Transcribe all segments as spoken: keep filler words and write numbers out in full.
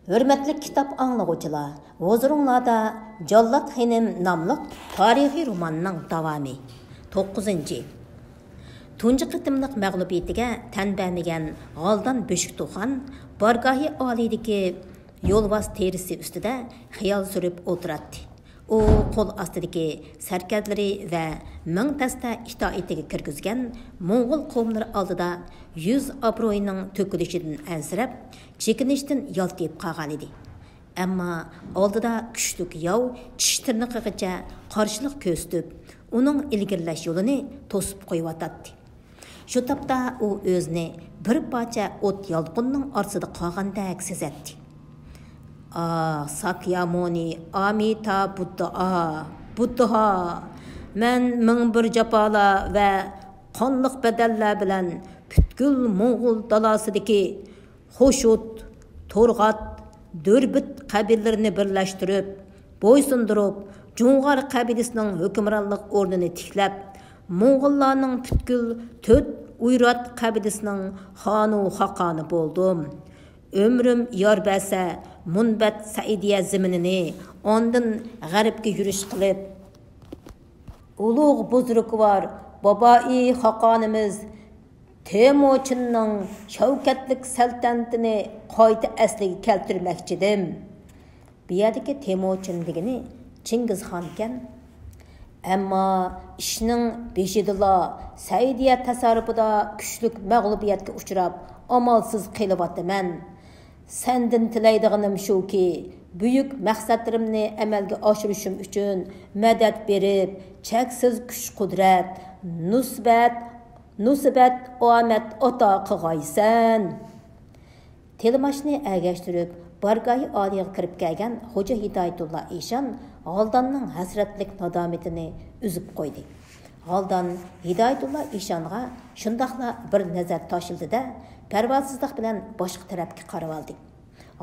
ھۆرمەتلىك كىتاب ئاڭلىغۇچىلار، ھۇزۇرۇڭلاردا جاللات خېنىم ناملىق تارىخىي روماننىڭ داۋامى. توققۇزىنچى. تۇنجى قېتىملىق مەغلۇبىيىتىگە تەن بەرمىگەن غالدان بۆشۈكتۇخان بارگاھى ئالىيدىكى يولۋاس تېرىسى ئۈستىدە خىيال سۈرۈپ ئولتۇراتتى. ئۇ قول ئاستىدىكى سەركەردىلىرى ۋە مىڭ دەستە ئىتائىتىگە كىرگۈزگەن موڭغۇل قوۋملىرى ئالدىدا يۈز ئابرۇيىنىڭ تۆكۈلۈشىدىن ئەنسىرەپ، چېكىنىشتىن يالتىيىپ قالغانىدى. ئەمما ئالدىدا كۈچلۈك ياۋ چىش تىرنىقىغىچە قارشىلىق كۆرسىتىپ، ئۇنىڭ ئىلگىرىلەش يولىنى توسۇپ قويۇۋاتاتتى. شۇ تاپتا ئۇ ئۆزىنى بىر پارچە ئوت يالقۇننىڭ ئارىسىدا قالغاندەك سېزەتتى. ئا، ساكيامۇنى، ئامىتا بۇددا، ئا، بۇددا، ھا! مەن مىڭ بىر جاپالار ۋە قانلىق بەدەللەر بىلەن پۈتكۈل موڭغۇل دالاسىدىكى خوشۇت، تورغات، دۈربىت قەبىلىلىرىنى بىرلەشتۈرۈپ، بويسۇندۇرۇپ، جۇڭغار قەبىلىسىنىڭ ھۆكۈمرانلىق ئورنىنى تىكلەپ، موڭغۇللارنىڭ پۈتكۈل تۆت ئۇيرات قەبىلىسىنىڭ خانۇ خاقانى بولدۇم. ئۆمرۈم يار بەرسە، مۇنبەت سەئىدىيە زېمىنىنى، ئاندىن غەربكە يۈرۈش قىلىپ، ئۇلۇغ بۇزرۇكۋار بابائى خاقانىمىز تېمۇچىننىڭ شەۋكەتلىك سەلتەنىتىنى قايتا ئەسلىگە كەلتۈرمەكچىدىم. بۇ يەردىكى تېمۇچىن دېگىنى چىڭگىزخانكەن. ئەمما ئىشنىڭ بېشىدىلا سەئىدىيە تەسەررۇپىدا كۈچلۈك مەغلۇبىيەتكە ئۇچراپ، ئامالسىز قېلىۋاتىمەن. سەندىن تىلەيدىغىنىم شۇكى، بۈيۈك مەقسەتلىرىمنى ئەمەلگە ئاشۇرۇشۇم ئۈچۈن مەدەت بېرىپ، چەكسىز كۈچ-قۇدرەت، نۇسبەت، نۇسبەت ئامەت ئاتا قىغايسەن. تىلماشنى ئەگەشتۈرۈپ، بارگاھى ئالىيغا كىرىپ كەلگەن خوجا ھىدايەتۇللا ئىشان غالداننىڭ ھەسرەتلىك نادامىتىنى ئۈزۈپ قويدى. غالدان ھىدايەتۇللا ئىشانغا شۇنداقلا بىر نەزەر تاشلىدى-دە، پەرۋاسىزلىق بىلەن باشقا تەرەپكە قارىۋالدى.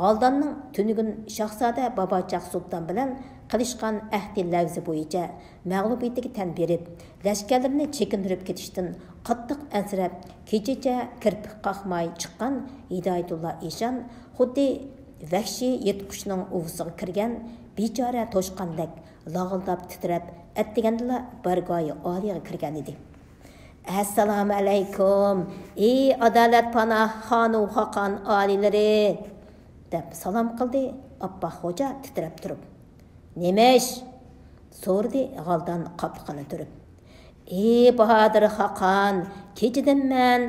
غالداننىڭ تۈنۈگۈن شاھزادە باباچاق سۇلتان بىلەن قىلىشقان ئەھدى لەۋزى بويىچە مەغلۇبىيىتىگە تەن بېرىپ، لەشكەرلىرىنى چېكىندۈرۈپ كېتىشتىن قاتتىق ئەنسىرەپ، كېچىچە كىرپىك قاقماي چىققان ھىدايەتۇللا ئىشان خۇددى ۋەھشىي يىرتقۇچنىڭ ئۇۋىسىغا كىرگەن بىچارە توشقاندەك لاغىلداپ تىترەپ، ئەتىگەندىلا بارگاھى ئالىيغا كىرگەنىدى. «ئەسسالامۇئەلەيكۇم، ئى ئادالەت پاناھ خانۇ خاقان ئالىيلىرى!» دەپ سالام قىلدى ئاپپاق خوجا تىترەپ تۇرۇپ. «نېمە ئىش؟» سورىدى غالدان قاپىقىنى تۈرۈپ. «ئى باھادىر خاقان، كېچىدىن مەن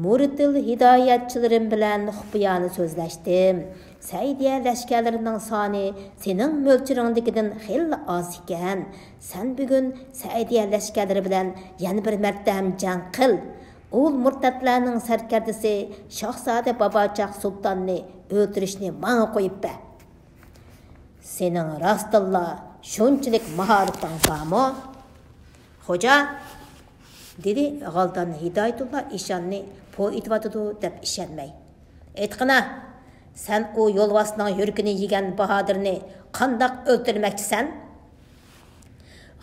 مۇرتىل ھىدايەتچىلىرىم بىلەن خۇپىيانە سۆزلەشتىم. سەئىدىيە لەشكەرلىرىنىڭ سانى سېنىڭ مۆلچىرىڭدىكىدىن خېلىلا ئاز ئىكەن. سەن بۈگۈن سەئىدىيە لەشكەرلىرى بىلەن يەنە بىر مەرتەم جەڭ قىل. ئۇ مۇرتەتلەرنىڭ سەركەردىسى شاھزادە باباچاق سۇلتاننى ئۆلتۈرۈشنى ماڭا قويۇپ بەر.» «سېنىڭ راستتىنلا شۇنچىلىك ماھارىتىڭ بارمۇ، خوجا؟» دېدى غالدان ھىدايەتۇللا ئىشاننى پو ئېتىۋاتىدۇ دەپ ئىشەنمەي. «ئېيتقىنا، سەن ئۇ يولۋاسنىڭ يۈرىكىنى يېگەن باھادىرنى قانداق ئۆلتۈرمەكچىسەن؟»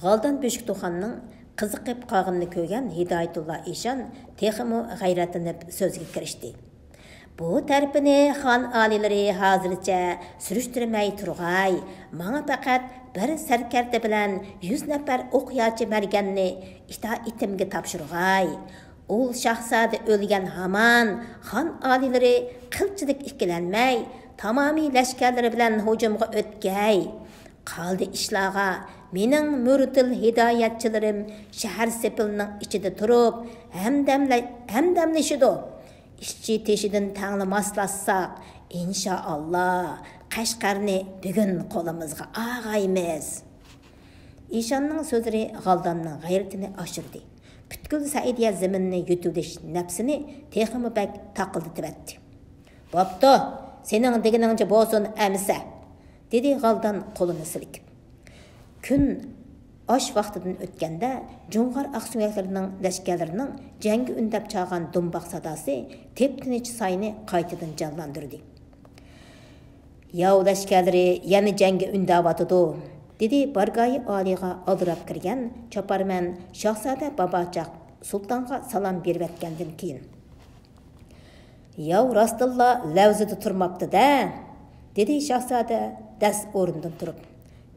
غالدان بۆشۈكتۇخاننىڭ قىزىقىپ قالغىنىنى كۆرگەن ھىدايەتۇللا ئىشان تېخىمۇ غەيرەتلىنىپ سۆزگە كىرىشتى. «بۇ تەرىپىنى خان ئالىيلىرى ھازىرچە سۈرۈشتۈرمەي تۇرغاي، ماڭا پەقەت بىر سەركەردە بىلەن يۈز نەپەر ئوقياچى مەرگەننى ئىتائىتىمگە تاپشۇرغاي. ئۇل شاھزادە ئۆلگەن ھامان خان ئالىيلىرى قىلچىلىك ئىككىلەنمەي، تامامىي لەشكەرلىرى بىلەن ھۇجۇمغا ئۆتكەي. قالدى ئىشلارغا، مېنىڭ مۇرتىل ھىدايەتچىلىرىم شەھەر سېپىلىنىڭ ئىچىدە تۇرۇپ، ھەمدەملە-، ھەمدەملىشىدۇ. ئىچى تېشىدىن تەڭلا ماسلاشساق، ئىنشائاللا، قەشقەرنى بۈگۈن قولىمىزغا ئالغايمىز.» ئىشاننىڭ سۆزلىرى غالداننىڭ غەيرىتىنى ئاشۇردى. پۈتكۈل سەئىدىيە زېمىنىنى يۇتۇۋېلىش نەپسىنى تېخىمۇ بەك تاقىلدىتىۋەتتى. «بوپتۇ، سېنىڭ دېگىنىڭچە بولسۇن ئەمىسە!» دېدى غالدان قولىنى سىلكىپ. كۈن ئاش ۋاقتىدىن ئۆتكەندە، جۇڭغار ئاقسۆڭەكلىرىنىڭ لەشكەرلىرىنىڭ جەڭگە ئۈندەپ چالغان دۇمباق ساداسى تىپتىنچ ساينى قايتىدىن جانلاندۇردى. «ياۋ لەشكەرلىرى يەنە جەڭگە ئۈندەۋاتىدۇ»، دېدى بارگاھى ئالىيغا ئالدىراپ كىرگەن چاپارمەن شاھزادە باباچاق سۇلتانغا سالام بېرىۋەتكەندىن كېيىن. «ياۋ راستتىنلا لەۋزىدە تۇرماپتۇ-دە. دېدى شاھزادە دەس ئورنىدىن تۇرۇپ.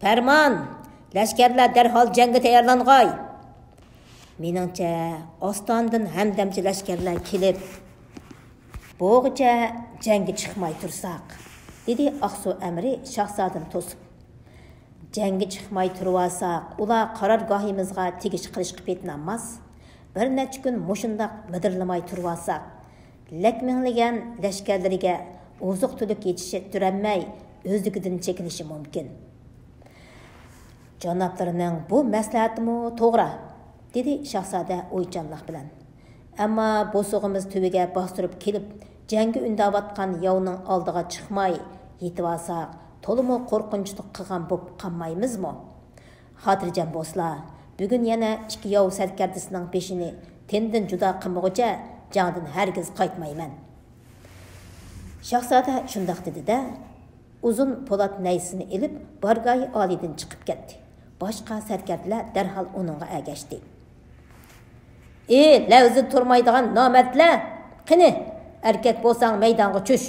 پەرمان! لەشكەرلەر دەرھال جەڭگە تەييارلانغاي! مېنىڭچە، ئاستانىدىن ھەمدەمچە لەشكەرلەر كېلىپ، بوغىچە جەڭگە چىقماي تۇرساق، دېدى ئاقسۇ ئەمىرى شاھزادىنى توسۇپ. جەڭگە چىقماي تۇرۇۋالساق، ئۇلار قارارگاھىمىزغا تېگىش قىلىشقا پېتىنالماس. بىر نەچچە كۈن مۇشۇنداق مىدىرلىماي تۇرۇۋالساق، لەكمىڭلىگەن لەشكەرلىرىگە ئوزۇق-تۈلۈك يېتىشتۈرەلمەي، ئۆزلۈكىدىن چېكىنىشى مۇمكىن. جانابلىرىنىڭ بۇ مەسلىھەتىمۇ توغرا، دېدى شاھزادە ئويچانلىق بىلەن. ئەمما بوسۇغىمىز تۈۋىگە باستۇرۇپ كېلىپ، جەڭگە ئۈندەۋاتقان ياۋنىڭ ئالدىغا چىقماي يېتىۋالساق، تولىمۇ قورقۇنچلۇق قىلغان بولۇپ قالمايمىزمۇ؟ خاتىرجەم بولسىلا، بۈگۈن يەنە ئىككى ياۋ سەركەردىسىنىڭ بېشىنى تېنىدىن جۇدا قىلمىغۇچە جەڭدىن ھەرگىز قايتمايمەن. شاھزادە شۇنداق دېدى-دە، ئۇزۇن پولات نەيزىسىنى ئېلىپ، بارگاھى ئالىيدىن چىقىپ كەتتى. باشقا سەركەردىلەر دەرھال ئۇنىڭغا ئەگەشتى. ئى، لەۋزىدە تۇرمايدىغان نامەردلەر! قېنى، ئەركەك بولساڭ مەيدانغا چۈش!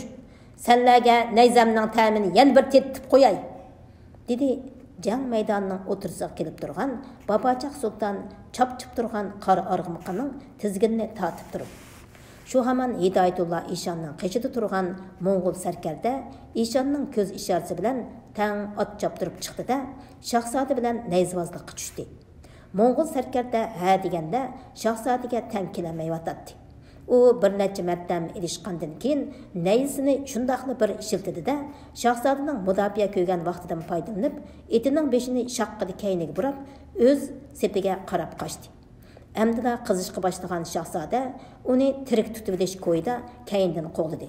سەنلەرگە نەيزەمنىڭ تەمىنى يەنە بىر تېتىتىپ قوياي! دېدى جەڭ مەيدانىنىڭ ئوتتۇرىسىغا كېلىپ تۇرغان باباچاق سۇلتان چاپچىپ تۇرغان قارا ئارغىمىقىنىڭ تىزگىنىنى تارتىپ تۇرۇپ. شۇ ھامان ھىدايەتۇللا ئىشاننىڭ قېشىدا تۇرغان موڭغۇل سەركەردە ئىشاننىڭ كۆز ئىشارىسى بىلەن تەڭ ئات چاپتۇرۇپ چىقتى-دە، شاھزادە بىلەن نەيزىۋازلىققا چۈشتى. موڭغۇل سەركەردە ھە دېگەندە، شاھزادىگە تەڭ كېلەلمەيۋاتاتتى. ئۇ بىر نەچچە مەردەم ئېلىشقاندىن كېيىن، نەيزىسىنى شۇنداقلا بىر شىلتىدى-دە، شاھزادىنىڭ مۇداپىئە كۆرگەن ۋاقتىدىن پايدىلىنىپ، ئېتىنىڭ بېشىنى شاققىدە كەينىگە بۇراپ، ئۆز سېپىگە قاراپ قاچتى. ئەمدىلا قىزىشقا باشلىغان شاھزادە ئۇنى تىرىك تۇتۇۋېلىش كويىدا كەينىدىن قوغلىدى.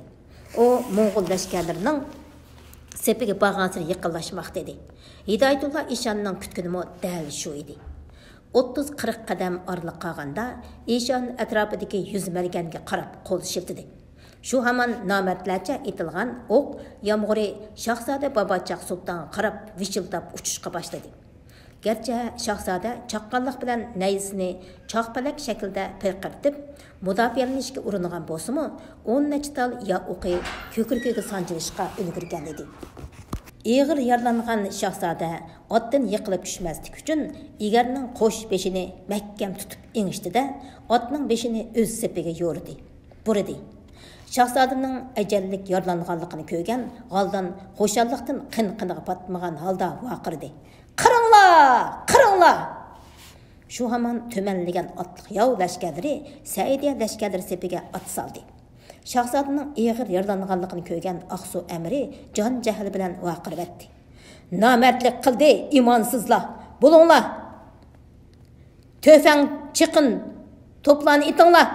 ئۇ موڭغۇل لەشكەرلىرىنىڭ سېپىگە بارغانسېرى يېقىنلاشماقتا ئىدى. ھىدايەتۇللا ئىشاننىڭ كۈتكىنىمۇ دەل شۇ ئىدى. ئوتتۇز قىرىق قەدەم ئارىلىق قالغاندا، ئىشان ئەتراپىدىكى يۈز مەرگەنگە قاراپ قول شىلتىدى. شۇ ھامان نامەردلەرچە ئېتىلغان ئوق يامغۇرى شاھزادە باباچاق سۇلتانغا قاراپ ۋىچىلداپ ئۇچۇشقا باشلىدى. گەرچە شاھزادە چاققانلىق بىلەن نەيزىسىنى چاقپەلەك شەكلىدە پىرقىرىتىپ، مۇداپىئەلىنىشكە ئۇرۇنغان بولسىمۇ، ئون نەچچە تال يا ئوقى كۆكرىكىگە سانجىلىشقا ئۈلگۈرگەن ئىدى. ئېغىر يارىلانغان شاھزادە ئاتتىن يىقىلىپ چۈشمەسلىك ئۈچۈن، ئېگەرنىڭ قوش بېشىنى مەھكەم تۇتۇپ ئېڭىشتى-دە، ئاتنىڭ بېشىنى ئۆز سېپىگە يورۇدى، بۇرىدى. شاھزادىنىڭ ئەجەللىك يارىلانغانلىقىنى كۆرگەن غالدان خۇشاللىقتىن قىن-قىنىغا پاتمىغان ھالدا ۋارقىرىدى. قىرىڭلار! قىرىڭلار! شۇ ھامان تۈمەنلىگەن ئاتلىق ياۋ لەشكەرلىرى سەئىدىيە لەشكەرلىرى سېپىگە ئات سالدى. شاھزادىنىڭ ئېغىر يارىلانغانلىقىنى كۆرگەن ئاقسۇ ئەمىرى جان جەھلى بىلەن ۋارقىرىۋەتتى. نامەردلىك قىلدى، ئىمانسىزلار! بولۇڭلار! تۆفەڭ چېقىن، توپلارنى ئېتىڭلار!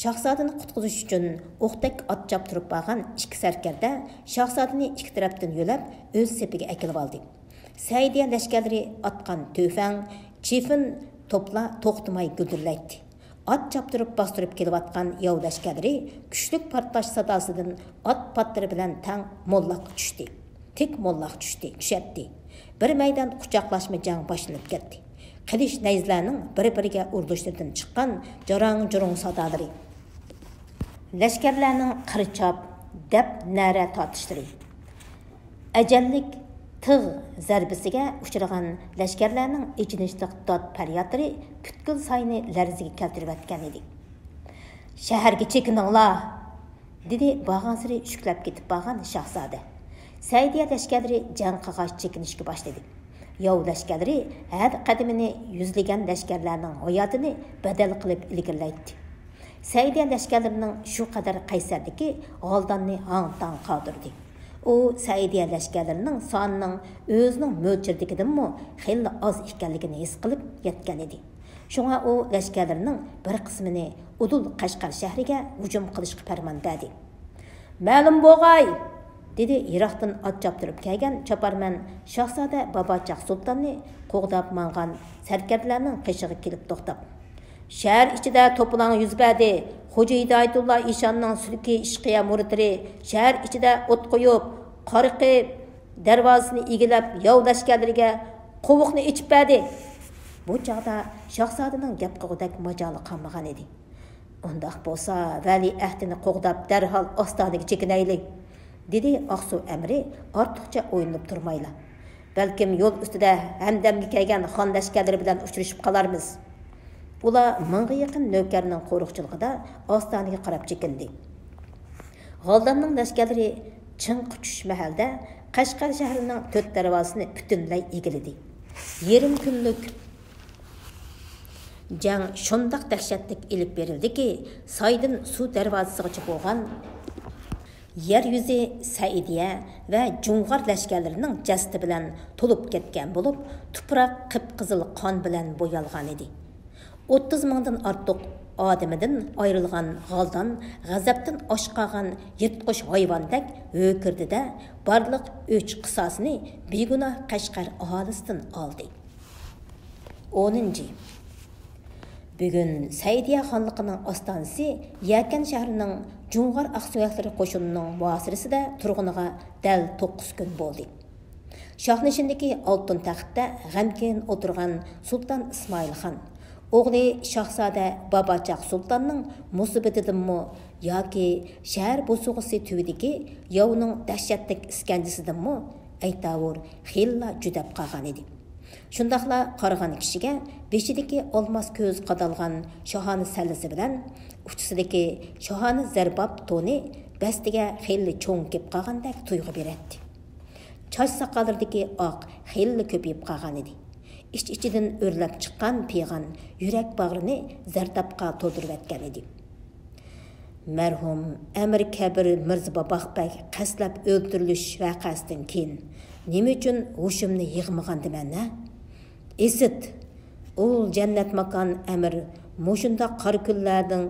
شاھزادىنى قۇتقۇزۇش ئۈچۈن ئوقتەك ئات چاپتۇرۇپ بارغان ئىككى سەركەردە شاھزادىنى ئىككى تەرەپتىن يۆلەپ، ئۆز سېپىگە ئەكېلىۋالدى. سەئىدىيە لەشكەرلىرى ئاتقان تۆفەڭ، چىفىن توپلار توختىماي گۈلدۈرلەيتتى. ئات چاپتۇرۇپ باستۇرۇپ كېلىۋاتقان ياۋ لەشكەرلىرى كۈچلۈك پارتلاش ساداسىدىن ئات پاتلىرى بىلەن تەڭ موللاققا چۈشتى. تىك موللاق چۈشتى، چۈشەتتى. بىر مەيدان قۇچاقلاشما جەڭ باشلىنىپ كەتتى. قىلىچ نەيزىلەرنىڭ بىر-بىرىگە ئۇرۇلۇشلىرىدىن چىققان جاراڭ-جۇرۇڭ سادالىرى. لەشكەرلەرنىڭ قىر چاپ، دەپ نەرە تارتىشلىرى. ئەجەللىك تىغ زەربىسىگە ئۇچرىغان لەشكەرلەرنىڭ ئېچىنىشلىق داد-پەريادلىرى پۈتكۈل ساينى لەرزىگە كەلتۈرۈۋەتكەن ئىدى. شەھەرگە چېكىنىڭلار! دېدى بارغانسېرى شۈكلەپ كېتىپ بارغان شاھزادە. سەئىدىيە لەشكەرلىرى جەڭ قىلغاچ چېكىنىشكە باشلىدى. ياۋ لەشكەرلىرى ھەر قەدىمىنى يۈزلىگەن لەشكەرلەرنىڭ ھاياتىنى بەدەل قىلىپ ئىلگىرىلەيتتى. سەئىدىيە لەشكەرلىرىنىڭ شۇ قەدەر قەيسەرلىكى غالداننى ھاڭ-تاڭ قالدۇردى. ئۇ سەئىدىيە لەشكەرلىرىنىڭ سانىنىڭ ئۆزىنىڭ مۆلچىرىدىكىدىنمۇ خېلىلا ئاز ئىكەنلىكىنى ھېس قىلىپ يەتكەن ئىدى. شۇڭا ئۇ لەشكەرلىرىنىڭ بىر قىسمىنى ئۇدۇل قەشقەر شەھىرىگە ھۇجۇم قىلىشقا پەرمان بەردى. مەلۇم بولغاي! دېدى يىراقتىن ئات چاپتۇرۇپ كەلگەن چاپارمەن شاھزادە باباچاق سۇلتاننى قوغداپ ماڭغان سەركەردىلەرنىڭ قېشىغا كېلىپ توختاپ. شەھەر ئىچىدە توپىلاڭ يۈز بەردى. خوجا ھىدايەتۇللا ئىشاننىڭ سۈلكى ئىشقىيە مۇرىتلىرى شەھەر ئىچىدە ئوت قويۇپ، قارىقى دەرۋازىسىنى ئىگىلەپ، ياۋ لەشكەرلىرىگە قوۋۇقنى ئېچىپ بەردى. بۇ چاغدا شاھزادىنىڭ گەپ قىلغۇدەك ماجالى قالمىغان ئىدى. ئۇنداق بولسا، ۋەلىئەھدىنى قوغداپ، دەرھال ئاستانىگە چېكىنەيلى. دېدى ئاقسۇ ئەمىرى ئارتۇقچە ئويلىنىپ تۇرمايلا. بەلكىم يول ئۈستىدە ھەمدەمگە كەلگەن خان لەشكەرلىرى بىلەن ئۇچرىشىپ قالارمىز. ئۇلار مىڭغا يېقىن نۆكەرنىڭ قورۇقچىلىقىدا ئاستانىگە قاراپ چېكىندى. غالداننىڭ لەشكەرلىرى چىڭقى چۈش مەھەلدە قەشقەر شەھىرىنىڭ تۆت دەرۋازىسىنى پۈتۈنلەي ئىگىلىدى. يېرىم كۈنلۈك جەڭ شۇنداق دەھشەتلىك ئېلىپ بېرىلدىكى، سايدىن سۇ دەرۋازىسىغىچە بولغان يەر يۈزى سەئىدىيە ۋە جۇڭغار لەشكەرلىرىنىڭ جەسىتى بىلەن تولۇپ كەتكەن بولۇپ، تۇپراق قىپقىزىل قان بىلەن بويالغانىدى. ئوتتۇز مىڭدىن ئارتۇق ئادىمىدىن ئايرىلغان غالدان غەزەپتىن ئاش قالغان يىرتقۇچ ھايۋاندەك ھۆركىرىدى-دە، بارلىق ئۆچ-قىساسىنى بىگۇناھ قەشقەر ئاھالىسىدىن ئالدى. ئونىنچى. بۈگۈن سەئىدىيە خانلىقىنىڭ ئاستانىسى يەكەن شەھىرىنىڭ جۇڭغار ئاقسۆڭەكلىرى قوشۇنىنىڭ مۇھاسىرىسىدە تۇرغىنىغا دەل توققۇز كۈن بولدى. شاھنىشىندىكى ئالتۇن تەختتە غەمكىن ئولتۇرغان سۇلتان ئىسمائىل خان، ئوغلى شاھزادە باباچاق سۇلتاننىڭ مۇسىبىتىدىنمۇ ياكى شەھەر بوسۇغىسى تۈۋىدىكى ياۋنىڭ دەھشەتلىك ئىسكەنجىسىدىنمۇ ئەيتاۋۇر خېلىلا جۈدەپ قالغانىدى. شۇنداقلا قارىغان كىشىگە بېشىدىكى ئالماس كۆز قادالغان شاھانە سەللىسى بىلەن ئۇچىسىدىكى شاھانە زەرباپ تونى بەستىگە خېلى چوڭ كېلىپ قالغاندەك تۇيغۇ بېرەتتى. چاچ ساقاللىرىدىكى ئاق خېلىلا كۆپىيىپ قالغانىدى. ئىچ-ئىچىدىن ئۆرلەپ چىققان پىغان يۈرەك باغرىنى زەردابقا تولدۇرۇۋەتكەن ئىدى. مەرھۇم ئەمىر كەبىر مىرزا باباق بەگ قەستلەپ ئۆلتۈرۈلۈش ۋەقەسىدىن كېيىن نېمە ئۈچۈن ھوشۇمنى يىغمىغاندىمەن، ھە؟ ئىسىت، ئۇل جەننەت ماكان ئەمىر مۇشۇنداق قارا كۈنلەرنىڭ،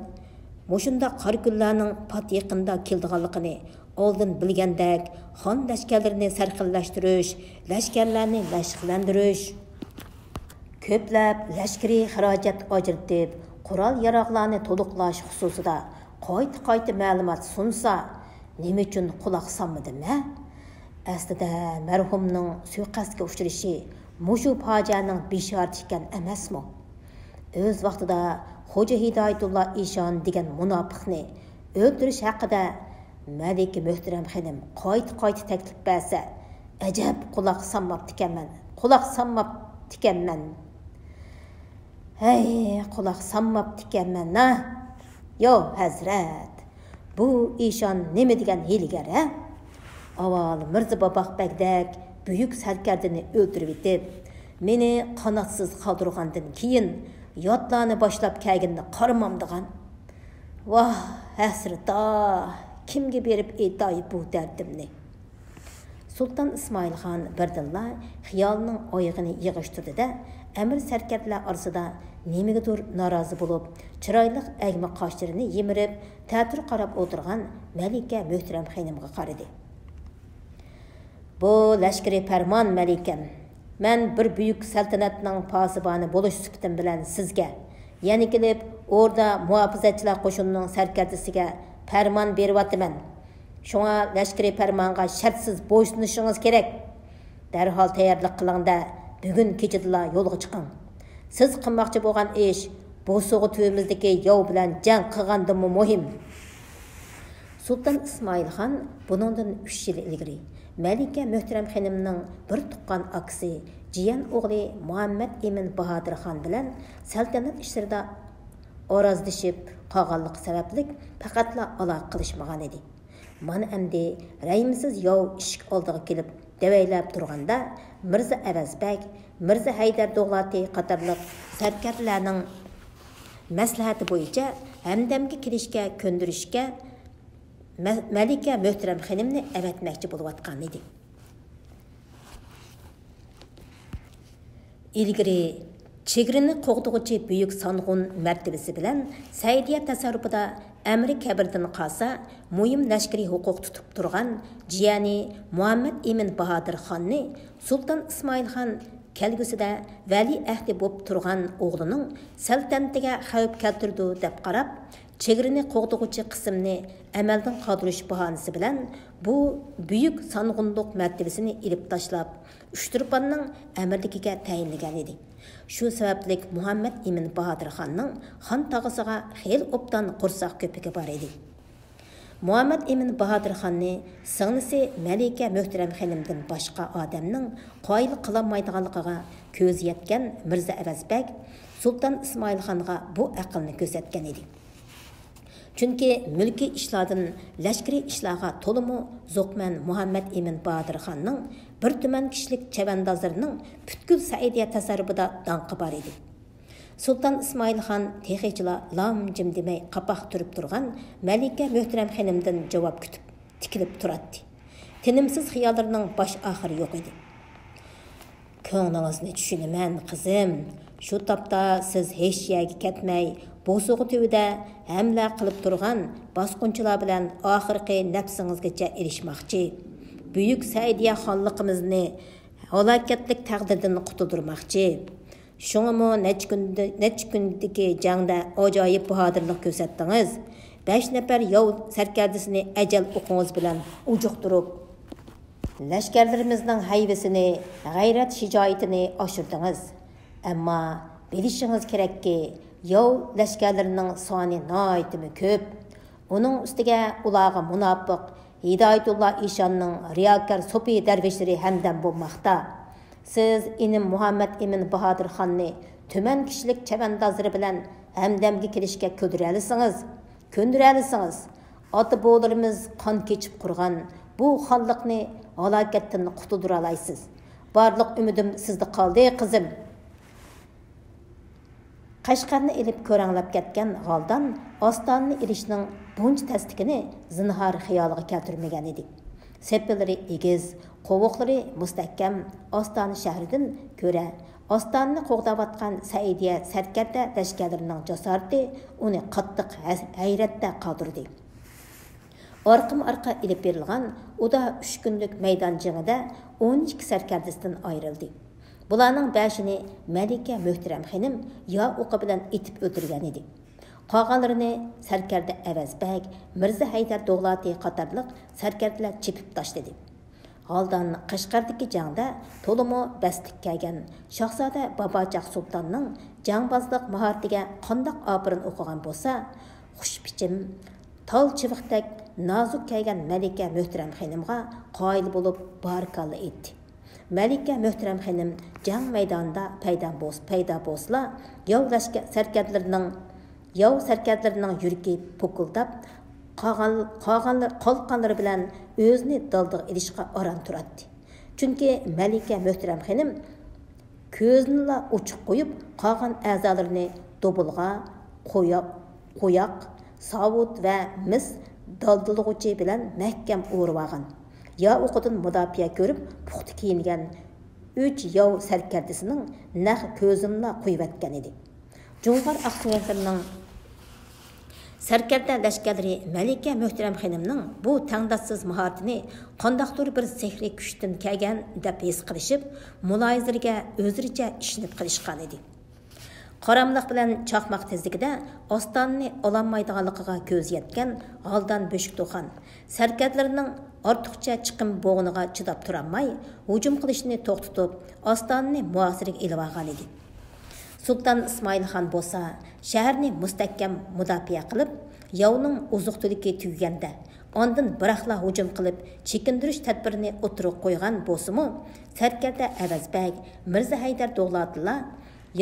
مۇشۇنداق قارا كۈنلەرنىڭ پات يېقىندا كېلىدىغانلىقىنى ئالدىن بىلگەندەك، خان لەشكەرلىرىنى سەرخىللەشتۈرۈش، لەشكەرلەرنى مەشىقلەندۈرۈش، كۆپلەپ لەشكىرىي خىراجەت ئاجرىتىپ، قورال-ياراغلارنى تولۇقلاش خۇسۇسىدا قايتا-قايتا مەلۇمات سۇنسا، نېمە ئۈچۈن قۇلاق سالمىدىم، ھە؟ ئەسلىدە مەرھۇمنىڭ سۇيىقەستكە ئۇچرىشى مۇشۇ پاجىئەنىڭ بېشارىتى ئىكەن ئەمەسمۇ؟ ئۆز ۋاقتىدا خوجا ھىدايەتۇللا ئىشان دېگەن مۇناپىقنى ئۆلتۈرۈش ھەققىدە مەلىكە مۆھتەرەم خېنىم قايتا-قايتا تەكلىپ بەرسە، ئەجەب قۇلاق سالماپتىكەنمەن، قۇلاق سالماپتىكەنمەن. ھەي، قۇلاق سالماپتىكەنمەن ھە. يو، ھەزرەت، بۇ ئىشان نېمە دېگەن ھىيلىگەر ھە؟ ئاۋۋال مىرزا باباق بەگدەك بۈيۈك سەركەردىنى ئۆلتۈرۈۋېتىپ، مېنى قاناتسىز قالدۇرغاندىن كېيىن، ياتلارنى باشلاپ كەلگىنىنى قارىمامدىغان. ۋاھ، ھەسرىتاھ، كىمگە بېرىپ ئېيتاي بۇ دەردىمنى؟ سۇلتان ئىسمائىل خان بىردىنلا خىيالىنىڭ ئايىغىنى يىغىشتۇردى-دە، ئەمىر سەركەردىلەر ئارىسىدا نېمىگىدۇر نارازى بولۇپ، چىرايلىق ئەگمە قاشلىرىنى يىمىرىپ، تەتۈر قاراپ ئولتۇرغان مەلىكە مۆھتەرەم خېنىمغا قارىدى. بۇ لەشكىرىي پەرمان، مەلىكەم. مەن بىر بۈيۈك سەلتەنەتنىڭ پاسىبانى بولۇش سۈپىتىم بىلەن سىزگە، يەنە كېلىپ ئوردا مۇھاپىزەتچىلەر قوشۇنىنىڭ سەركەردىسىگە پەرمان بېرىۋاتىمەن. شۇڭا لەشكىرىي پەرمانغا شەرتسىز بويسۇنۇشىڭىز كېرەك. دەرھال تەييارلىق قىلىڭ-دە، بۈگۈن كېچىدىلا يولغا چىقىڭ. سىز قىلماقچى بولغان ئىش بوسۇغا تۈۋىمىزدىكى ياۋ بىلەن جەڭ قىلغاندىنمۇ مۇھىم. سۇلتان ئىسمائىل خان بۇنىڭدىن ئۈچ يىل ئىلگىرى مەلىكە مۆھتەرەم خېنىمنىڭ بىر تۇغقان ئاكىسى، جىيەن ئوغلى مۇھەممەد ئىمىن باھادىر خان بىلەن سەلتەنەت ئىشلىرىدا ئارازلىشىپ قالغانلىقى سەۋەبلىك پەقەتلا ئالاقە قىلىشمىغانىدى. مانا ئەمدى رەھىمسىز ياۋ ئىشىك ئالدىغا كېلىپ دەۋەيلەپ تۇرغاندا، مىرزا ئەۋەز بەگ، مىرزا ھەيدەر دوغلاتى قاتارلىق سەركەردىلەرنىڭ مەسلىھەتى بويىچە ھەمدەمگە كېلىشكە كۆندۈرۈشكە مە-، مەلىكە مۆھتەرەم خېنىمنى ئەۋەتمەكچى بولۇۋاتقانىدى. ئىلگىرى چېگرىنى قوغدىغۇچى بۈيۈك سانغۇن مەرتىۋىسى بىلەن سەئىدىيە تەسەررۇپىدا ئەمىرى كەبىردىن قالسا مۇھىم لەشكىرىي ھوقۇق تۇتۇپ تۇرغان جىيەنى مۇھەممەد ئىمىن باھادىر خاننى سۇلتان ئىسمائىل خان كەلگۈسىدە ۋەلىئەھدى بولۇپ تۇرغان ئوغلىنىڭ سەلتەنىتىگە خەۋپ كەلتۈرىدۇ دەپ قاراپ، چېگرىنى قوغدىغۇچى قىسىمنى ئەمەلدىن قالدۇرۇش باھانىسى بىلەن بۇ بۈيۈك سانغۇنلۇق مەرتىۋىسىنى ئېلىپ تاشلاپ، ئۇچتۇرپاننىڭ ئەمىرلىكىگە تەيىنلىگەنىدى. شۇ سەۋەبلىك مۇھەممەد ئىمىن باھادىر خاننىڭ خان تاغىسىغا خېلى ئوبدان قورساق كۆپۈكى بار ئىدى. مۇھەممەد ئىمىن باھادىرخاننى سىڭلىسى مەلىكە مۆھتەرەم خېنىمدىن باشقا ئادەمنىڭ قايىل قىلالمايدىغانلىقىغا كۆزى يەتكەن مىرزا ئەۋەز بەگ سۇلتان ئىسمائىل خانغا بۇ ئەقىلنى كۆرسەتكەن ئىدى. چۈنكى مۈلكىي ئىشلاردىن لەشكىرىي ئىشلارغا تولىمۇ زوقمەن مۇھەممەد ئىمىن باھادىرخاننىڭ بىر تۈمەن كىشىلىك چەۋەندازلىرىنىڭ پۈتكۈل سەئىدىيە تەسەررۇپىدا داڭقى بار ئىدى. سۇلتان ئىسمائىل خان تېخىچىلا لام-جىم دېمەي قاپاق تۈرۈپ تۇرغان مەلىكە مۆھتەرەم خېنىمدىن جاۋاب كۈتۈپ، تىكىلىپ تۇراتتى. تىنىمسىز خىياللىرىنىڭ باش-ئاخىرى يوق ئىدى. كۆڭلىڭىزنى چۈشىنىمەن، قىزىم. شۇ تاپتا سىز ھېچ يەرگە كەتمەي، بوسۇغا تۈۋىدە ھەملە قىلىپ تۇرغان باسقۇنچىلار بىلەن ئاخىرقى نەپسىڭىزگىچە ئېلىشماقچى. بۈيۈك سەئىدىيە خانلىقىمىزنى ھالاكەتلىك تەقدىردىن قۇتۇلدۇرماقچى. شۇڭىمۇ نەچچە كۈندە-، نەچچە كۈندىكى جەڭدە ئاجايىپ باھادىرلىق كۆرسەتتىڭىز. بەش نەپەر ياۋ سەركەردىسىنى ئەجەل ئوقىڭىز بىلەن ئۇجۇقتۇرۇپ، لەشكەرلىرىمىزنىڭ ھەيۋىسىنى، غەيرەت-شىجائىتىنى ئاشۇردىڭىز. ئەمما بىلىشىڭىز كېرەككى، ياۋ لەشكەرلىرىنىڭ سانى ناھايىتىمۇ كۆپ. ئۇنىڭ ئۈستىگە ئۇلارغا مۇناپىق ھىدايەتۇللا ئىشاننىڭ رىياكار سوپى دەرۋىشلىرى ھەمدەم بولماقتا. سىز ئىنىم مۇھەممەد ئىمىن باھادىر خاننى تۈمەن كىشىلىك چەۋەندازلىرى بىلەن ھەمدەمگە كېلىشكە كۆندۈرەلىسىڭىز، كۆندۈرەلىسىڭىز، ئاتا-بوۋىلىرىمىز قان كېچىپ قۇرغان بۇ خانلىقنى ھالاكەتتىن قۇتۇلدۇرالايسىز. بارلىق ئۈمىدىم سىزدە قالدى، قىزىم. قەشقەرنى ئېلىپ كۆرەڭلەپ كەتكەن غالدان ئاستانىنى ئېلىشنىڭ بۇنچە تەسلىكىنى زىنھار خىيالىغا كەلتۈرمىگەن ئىدى. سېپىللىرى ئېگىز، قوۋۇقلىرى مۇستەھكەم ئاستانە شەھىرىدىن كۆرە، ئاستانىنى قوغداۋاتقان سەئىدىيە سەركەردە لەشكەرلىرىنىڭ جاسارىتى ئۇنى قاتتىق ھە-، ھەيرەتتە قالدۇردى. ئارقىمۇ ئارقا ئېلىپ بېرىلغان ئۇدا ئۈچ كۈنلۈك مەيدان جېڭىدە ئون ئىككى سەركەردىسىدىن ئايرىلدى. بۇلارنىڭ بەشىنى مەلىكە مۆھتەرەم خېنىم ياۋ ئوقى بىلەن ئېتىپ ئۆلتۈرگەن ئىدى. قالغانلىرىنى سەركەردە ئەۋەز بەگ، مىرزا ھەيدەر دوغلاتى قاتارلىق سەركەردىلەر چېپىپ تاشلىدى. غالدان قەشقەردىكى جەڭدە تولىمۇ بەستلىك كەلگەن شاھزادە باباچاق سۇلتاننىڭ جەڭبازلىق ماھارىتىگە قانداق ئاپىرىن ئوقۇغان بولسا، خۇشبىچىم، تال چىۋىقتەك نازۇك كەلگەن مەلىكە مۆھتەرەم خېنىمغا قايىل بولۇپ بارىكاللا ئېيتتى. مەلىكە مۆھتەرەم خېنىم جەڭ مەيدانىدا پەيدا بولس-، پەيدا بولسىلا، ياۋ لەشكەر سەركەردىلىرىنىڭ، ياۋ سەركەردىلىرىنىڭ يۈرىكى پۇكۇلداپ، قالغان-، قالغانلىرى، قالقانلىرى بىلەن ئۆزىنى دالدىغا ئېلىشقا ئاران تۇراتتى. چۈنكى مەلىكە مۆھتەرەم خېنىم كۆزىنىلا ئوچۇق قويۇپ، قالغان ئەزالىرىنى دوبۇلغا، قوياق، قوياق، ساۋۇت ۋە مىس دالدىلىغۇچى بىلەن مەھكەم ئورىۋالغان. ياۋ ئوقىدىن مۇداپىئە كۆرۈپ، پۇختا كىيىنگەن ئۈچ ياۋ سەركەردىسىنىڭ نەق كۆزىنىلا قويۇۋەتكەن ئىدى. جۇڭغار ئاقسۆڭەكلىرىنىڭ سەركەردە لەشكەرلىرى مەلىكە مۆھتەرەم خېنىمنىڭ بۇ تەڭداشسىز ماھارىتىنى قانداقتۇر بىر سېھرىي كۈچتىن كەلگەن دەپ ھېس قىلىشىپ، مۇلاھىزىلىرىگە ئۆزلىرىچە ئىشىنىپ قېلىشقانىدى. قاراملىق بىلەن چاقماق تېزلىكىدە ئاستانىنى ئالالمايدىغانلىقىغا كۆزى يەتكەن غالدان بۆشۈكتۇخان سەركەردىلىرىنىڭ ئارتۇقچە چىقىم بوغۇنىغا چىداپ تۇرالماي، ھۇجۇم قىلىشنى توختىتىپ، ئاستانىنى مۇھاسىرىگە ئېلىۋالغانىدى. سۇلتان ئىسمائىل خان بولسا شەھەرنى مۇستەھكەم مۇداپىئە قىلىپ، ياۋنىڭ ئوزۇق-تۈلۈكى تۈگىگەندە، ئاندىن بىراقلا ھۇجۇم قىلىپ، چېكىندۈرۈش تەدبىرىنى ئوتتۇرىغا قويغان بولسىمۇ، سەركەردە ئەۋەز بەگ، مىرزا ھەيدەر دوغلاتىلار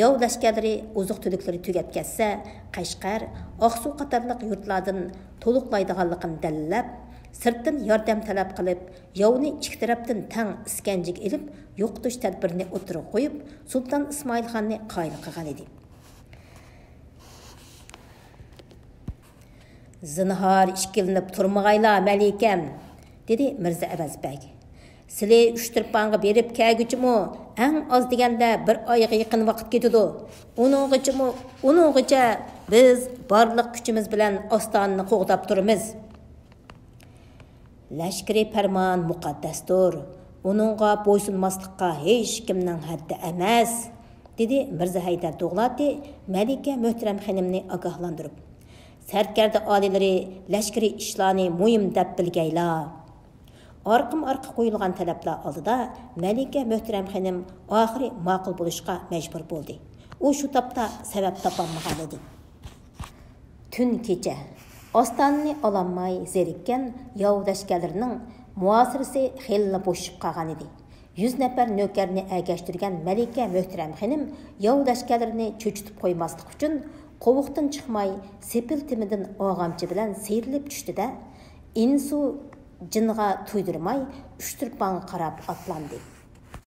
ياۋ لەشكەرلىرى ئوزۇق-تۈلۈكلىرى تۈگەپ كەتسە، قەشقەر، ئاقسۇ قاتارلىق يۇرتلاردىن تولۇقلايدىغانلىقىنى دەلىللەپ، سىرتتىن ياردەم تەلەپ قىلىپ، ياۋنى ئىككى تەرەپتىن تەڭ ئىسكەنجىگە ئېلىپ، يوقىتىش تەدبىرىنى ئوتتۇرىغا قويۇپ، سۇلتان ئىسمائىل خاننى قايىل قىلغانىدى. «زىنھار ئىككىلىنىپ تۇرمىغايلا، مەلىكەم!» دېدى مىرزا ئەۋەز بەگ. «سىلى ئۇچتۇرپانغا بېرىپ كەلگۈچىمۇ ئەڭ ئاز دېگەندە بىر ئايغا يېقىن ۋاقىت كېتىدۇ. ئۇنىڭغىچىمۇ، ئۇنىڭغىچە بىز بارلىق كۈچىمىز بىلەن ئاستانىنى قوغداپ تۇرىمىز.» «لەشكىرىي پەرمان مۇقەددەستۇر، ئۇنىڭغا بويسۇنماسلىققا ھېچكىمنىڭ ھەددى ئەمەس»، دېدى مىرزا ھەيدەر دوغلاتى مەلىكە مۆھتەرەم خېنىمنى ئاگاھلاندۇرۇپ. «سەركەردە ئالىيلىرى لەشكىرىي ئىشلارنى مۇھىم دەپ بىلگەيلا.» ئارقىمۇ ئارقا قويۇلغان تەلەپلەر ئالدىدا مەلىكە مۆھتەرەم خېنىم ئاخىرى ماقۇل بولۇشقا مەجبۇر بولدى. ئۇ شۇ تاپتا سەۋەب تاپالمىغانىدى. تۈن كېچە، ئاستانىنى ئالالماي زېرىككەن ياۋ لەشكەرلىرىنىڭ مۇھاسىرىسى خېلىلا بوشىشىپ قالغانىدى. يۈز نەپەر نۆكەرنى ئەگەشتۈرگەن مەلىكە مۆھتەرەم خېنىم ياۋ لەشكەرلىرىنى چۆچۈتۈپ قويماسلىق ئۈچۈن، قوۋۇقتىن چىقماي، سېپىل تېمىدىن ئارغامچا بىلەن سىيرىلىپ چۈشتى-دە، ئىنسۇ جىنغا تۇيدۇرماي، ئۇچتۇرپانغا قاراپ ئاتلاندى.